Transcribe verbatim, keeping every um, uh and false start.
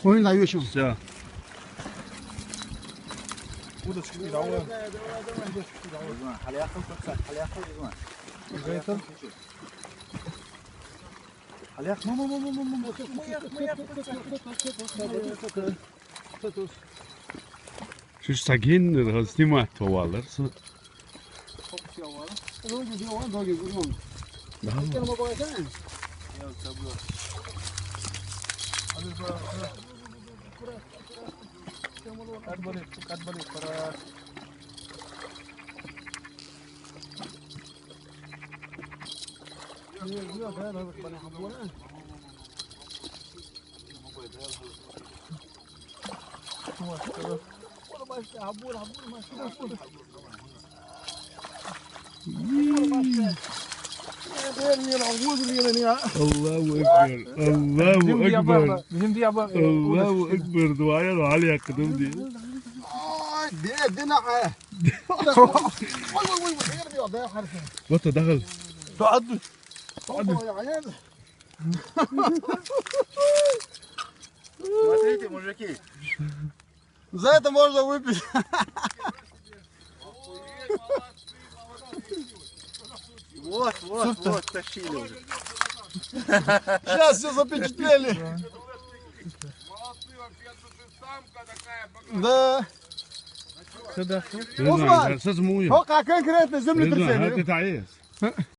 Oyun da yok şimdi. Все. Удочка пидала. Удочка пидала. Hali yaqin qo'ysa, hali yaqin qo'ysa. Уже это? Hali yaqin. Mama, mama, mama, mama. Shu saginni снимать tovalar. Ноги, где он, ноги, где он? Да. Как он, бабай, да? Как болит, как болит, пора. Не, не, да, надо, пора. Allahu Ekber. Allahu Ekber. Allahu Ekber. Duaya da hali yakınım diye. Ay, de, de, ne, ha? Oy, oy, oy, oy, oy, oy, oy. Bota, dahil. Tuaddu. Tuaddu. Oy, oy, oy. Смотрите, мужики. За это можно выпить. Вот, вот, вот, тащили уже. Сейчас все запечатлели. Да. Сюда. Осман, siz muyu. О, как конкретно землетрясение. Hadi tayız.